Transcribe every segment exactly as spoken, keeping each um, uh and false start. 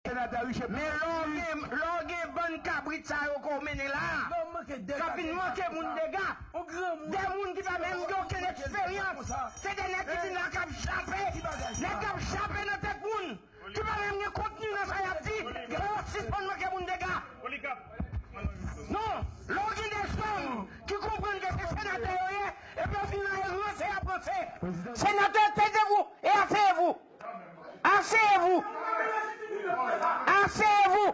Men lè w gen, lè w gen bann kabrit sa yo ke w mennen la, k ap vin manke moun dega, de moun ki pa menm gen okenn eksperyans, se de nèg ki vin la k ap jape, nèg k ap jape nan tèt moun, ki pa menm gen kontni nan sa y ap di, fò yo sispann manke moun dega. Non, lè w gen de zòm ki konprann ke se senatè yo ye, epi yo fin la e ranse y ap ranse. Senatè, taisez-vous et asseyez-vous. Asseyez-vous. Asseyez-vous.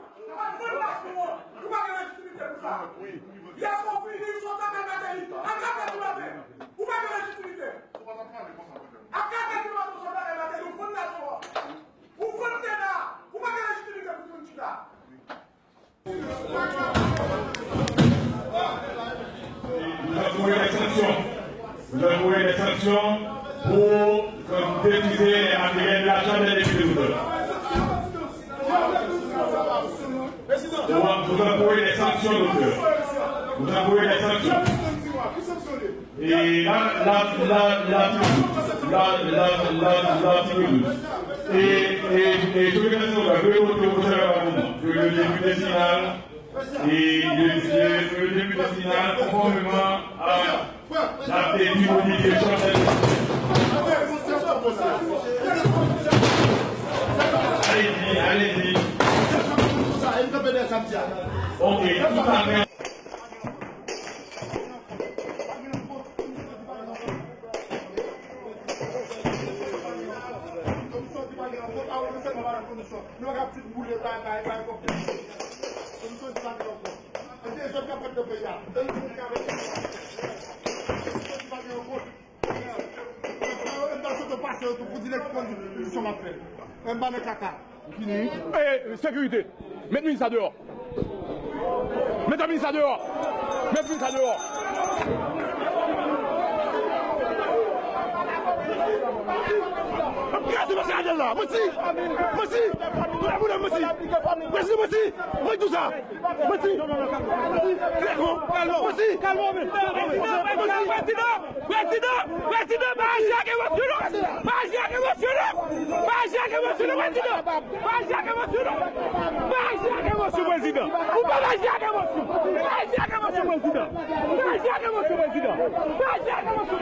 Vous encourez des sanctions. Vous encourez des sanctions pour que vous détruisez les matériels de la Chambre des députés. Vous, vous encourez des sanctions, docteur. Vous encourez des sanctions. E la, la, la, la, la, la, la, la, e, e, e, sou kesyon sa, vle vote pou Sèl Vagabon, ke le depite final, e, le, le, le depite final, konfòmeman a la, e, di, di, di, di, Allez-y, allez-y. Ok, tout à fait. E, sekirite. Met minis la deyò. Met minis la deyò. Met minis la deyò. Kraze mesye Adèl la. Manti. Manti. Manti. Prezidan manti. Manti tou sa. Manti. Manti. Trè kon. Manti. Manti. Prezidan, prezidan, prezidan, prezidan, pa aji ak emosyon non. Pa aji ak emosyon non. Pa aji ak emosyon non, prezidan. Pa aji ak emosyon non. Pa aji ak emosyon, prezidan. Ou pa aji ak emosyon. Pa aji ak emosyon, prezidan. Pa aji ak emosyon, prezidan. Pa aji ak emosyon, prezidan. Pa aji ak emosyon.